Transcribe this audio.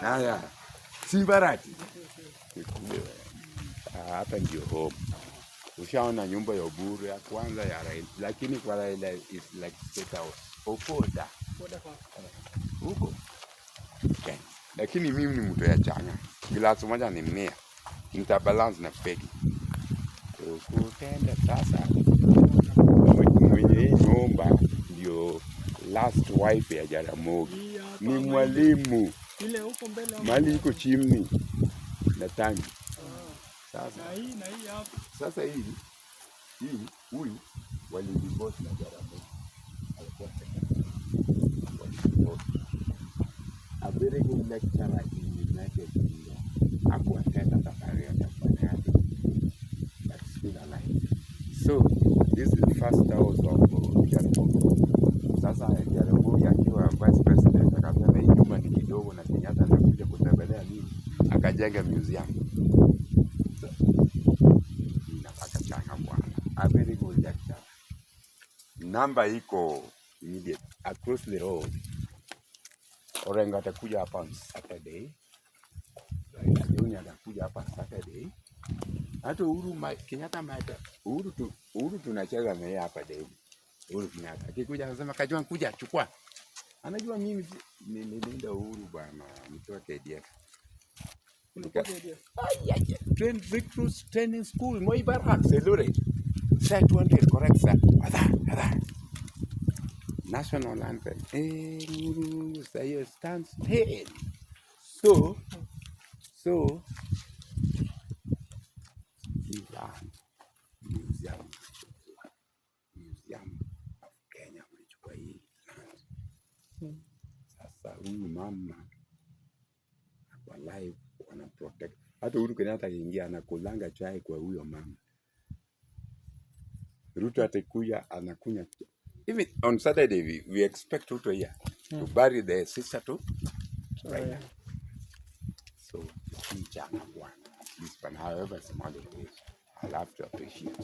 Haya, Simbarati. Ah, hapa ndio home. Ushaona nyumba ya Oburu ya kwanza ya Raila, lakini kwa Raila is like State House. Opoda Boda kwa. Huko Kenya. Lakini mimi ni mtu ya chang'aa, glasi moja ni 100, nitabalance na pegi ukutenda. Sasa mwenye hii nyumba ndio last wife ya Jaramogi, Hii hapa ni ama mwalimu. ile huko mbele ama? Mali iko chimney na tangi. Ah. Sasa Na hii hapa. Sasa hii huyu walidivorce na Jaramogi, alikuwa secretary, walidivorce. A very good lecturer in United Kingdom, hakuattend hata burial ya bwana yake, but still alive. So this is the first house of Jaramogi. Sasa Jaramogi akiwa vice president akasema hii nyumba ni kidogo na Kenyatta anakuja kutembelea mimi, akajenga museum. So, inapaka chang'aa bwana. A very good lecturer. Namba iko immediate across the road. Orengo atakuja hapa on Saturday. Raila Junior atakuja hapa Saturday. Hata Uhuru Kenyatta mata Uhuru tu, Uhuru tunacheza na yeye hapa daily. Uhuru Kenyatta akikuja anasema, "Kajwang', kuja chukua." Anajua mimi nililinda Uhuru bwana nikiwa KDF. Ulikuwa KDF? Ay, ay, ay. Train recruits training school, Moi Barracks, Eldoret. Sir, 200, correct, sir. Adha, adha. National anthem. Eh, sir, stand still. So, hii land, museum, Museum of Kenya walichukua hii land. Sasa huyu mama ako alive, wana protect. Hata Uhuru Kenyatta akiingia anakulanga chai kwa huyo mama. Ruto atakuja anakunywa. Even on Saturday we expect Ruto here to bury the sister to Raila. So hii chang'aa bwana, at least, but however small it is, I'll have to appreciate.